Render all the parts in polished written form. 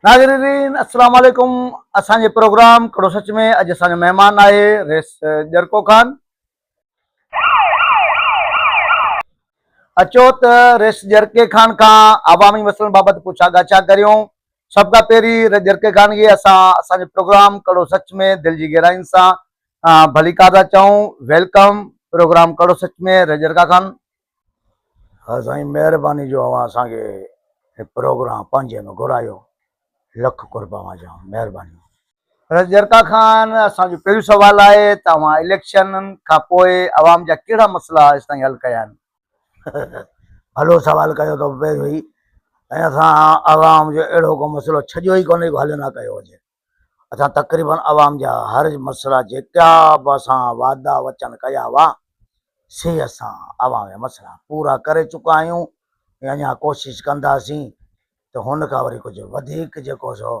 ناظرين السلام عليڪم اسان جي پروگرام ڪڙو سچ ۾ اڄ اسان جو مهمان آهي ريس ڄرڪو خان اچو ته ريس ڄرڪي خان کان عوامي مسئلن بابت پڇا ڳاڇا ڪريون سڀ کان پهرين ريس ڄرڪي خان کي اسان اسان جي پروگرام ڪڙو سچ ۾ دل جي گهرائين سان ڀليڪار ٿا چئون welcome programme ڪڙو سچ ۾ ريس ڄرڪا خان ها سائين مهرباني جو اوهان اسان کي هي پروگرام پنهنجي ۾ گهرايو لک قرب اوهان جا مهرباني. رزرڪا خان اسان جو پهريون سوال آهي ته اوهان اليڪشن کان پوء عوام جا ڪهڙا مسئلا هيستائين حل ڪيا آهن؟ ڀلو سوال ڪيو اٿو پهريون ئي ۽ اسان عوام جو اهڙو ڪو مسئلو ڇڏيو ئي ڪونهي جيڪو حل نه ڪيو هجي اسان تقريبن عوام جا هر مسئلا جيڪا به اسان وعدا وچن ڪيا هئا سي اسان عوام جا مسئلا پورا ڪري چڪا آهيون ۽ اڃا ڪوشش ڪنداسين ته هن کان وري ڪجهه وڌيڪ جيڪو سو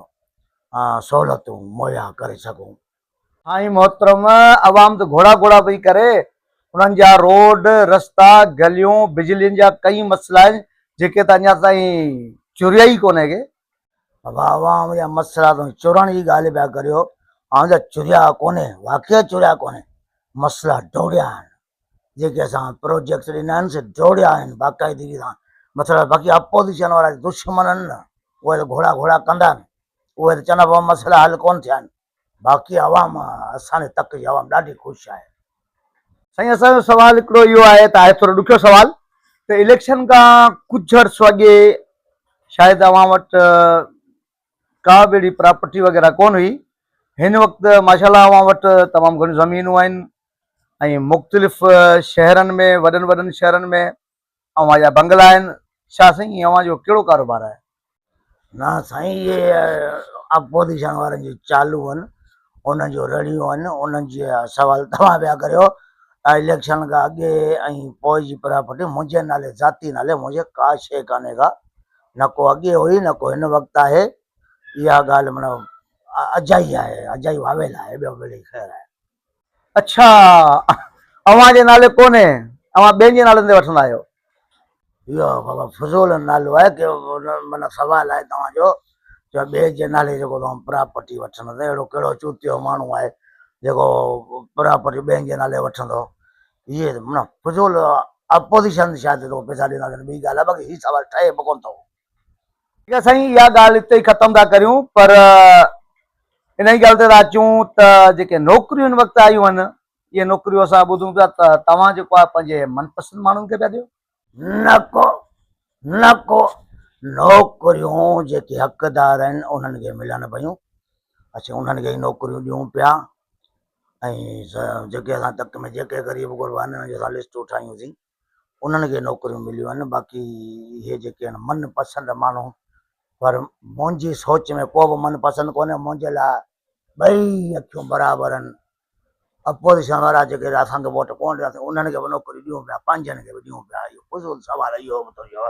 سهولتون مهيا ڪري سگهون. سائين محترم عوام ته گهوڙا گهوڙا پئي ڪري انهن جا روڊ رستا گليون بجلين جا ڪئين مسئلا آهن جيڪي ته اڃا تائين چريا ئي ڪونهي ڪي. بابا عوام جا مسئلا تون چورڻ جي ڳالهه پيا ڪريو آئون ته چريا ڪونهي واقعي چريا ڪونهي مسئلا ڊوڙيا آهن جيڪي اسان پروجيڪٽ ڏنا آهن سي ڊوڙيا آهن باقاعدگي سان مسئلا باقي اپوزيشن وارا دشمن آهن نه اهي ته گهوڙا گهوڙا ڪندا آهن اهي ته چوندا بابا مسئلا حل ڪونه ٿيا آهن باقي عوام اسان جي تڪ جي عوام ڏاڍي خوش آهي. سائين اسان جو سوال هڪڙو اهو آهي ته آهي ٿورو ڏکيو سوال ته اليڪشن کان ڪجهه عرصو اڳي شايد اوهان وٽ ڪا به اهڙي پراپرٽي وغيره ڪون هئي هن وقت ماشاء الله اوهان وٽ تمام گهڻيون زمينون آهن ۽ مختلف شهرن ۾ وڏن وڏن شهرن ۾ اوهان جا بنگلا آهن ڇا سائين اوهان جو ڪهڙو ڪاروبار آهي؟ نه سائين اهي اپوزيشن وارن جون چالون آهن انهن جون رڙيون آهن انهن جي سوال توهان پيا ڪريو اليڪشن کان اڳي ۽ پوء جي پراپرٽي منهنجي نالي ذاتي نالي منهنجي ڪا شيء ڪانهي ڪا نه ڪو اڳي هئي نه ڪو هن وقت آهي اها ڳالهه معنيٰ اجائي آهي اجائي واويلا آهي ٻيو ڀلي خير آهي. اڇا اوهان جي نالي ڪونهي اوهان ٻين جي نالن تي وٺندا آهيو. اهو بابا فضول نالو آهي ڪي معنيٰ سوال آهي توهان جو جو ٻئي جي نالي جيڪو توهان پراپرٽي وٺندو ته اهڙو ڪهڙو چوتيو ماڻهو آهي جيڪو پراپرٽي ٻين جي نالي وٺندو اهي معنيٰ فضول اپوزيشن شايد تو پيسا ڏيندا هجن ٻي ڳالهه آهي باقي هي سوال ٺهي به ڪونه ٿو. ٺيڪ آهي سائين اها ڳالهه اتي ئي ختم ٿا ڪريون پر انهي ڳالهه تي ٿا اچون ته جيڪي نوڪريون هن وقت آيون آهن اهي نوڪريون اسان ٻڌون پيا ته توهان جيڪو آهي پنهنجي من پسند ماڻهن کي پيا ڏيو. نه ڪو نه ڪو نوڪريون جيڪي حقدار آهن انهن کي ملن پيون اسين انهن کي ئي نوڪريون ڏيون پيا ۽ جيڪي اسان تڪ ۾ جيڪي غريب غربا آهن انهن جون اسان لسٽون ٺاهيون سين انهن کي نوڪريون مليون آهن باقي اهي جيڪي آهن من پسند ماڻهو پر منهنجي سوچ ۾ ڪو به من پسند ڪونهي منهنجي لاء ٻئي اکيون برابر آهن اپوزيشن وارا جيڪي اسان کي ووٽ ڪونه ڏيندا انهن کي به نوڪريون ڏيون پيا پنهنجن کي به ڏيون پيا اهو فضول سوال اهو به تنهنجو.